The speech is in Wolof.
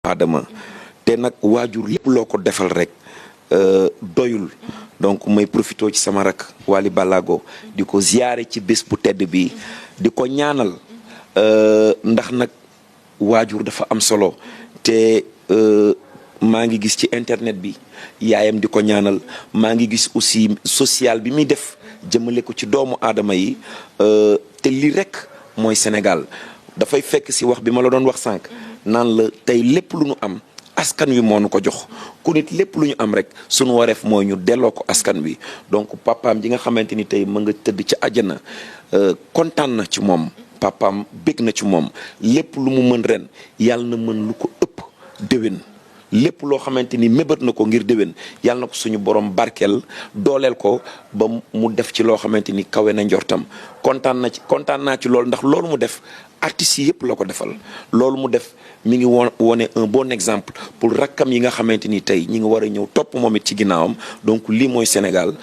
aadama te nag waajur lépp loo ko defal rek doyul donc may profité ci sama rak Wally Ballago di ko ziyaare ci bés bu tedd bi di ko ñaanal ndax nag waajur dafa am solo te maa ngi gis ci internet bi yaayam di ko ñaanal maa ngi gis aussi social bi muy def jëmale ko ci doomu aadama yi te lii rek mooy Sénégal dafay fekk si wax bi ma la doon wax sànq naan la tey lépp lu ñu am askan wi moo nu ko jox ku nit lépp lu ñu am rek sunu wareef mooy ñu delloo ko askan wi donc papaam ji nga xamante ni tey mën nga tëdd ci àjjana kontaan na ci moom papaam bég na ci moom lépp lu mu mën ren yàlla na mën lu ko ëpp déwén lépp loo xamante ni mébét na ko ngir déwén yàlla na ko suñu borom barkeel dooleel ko ba mu def ci loo xamante ni kawe na njortam kontaan naa ci loolu ndax loolu mu def artistes yi yëpp la ko defal loolu mu def mi ngi wone un bon exemple pour rakkam yi nga xamante ni tey ñi ngi war a ñëw topp moom it ci ginnaawam donc lii mooy Sénégal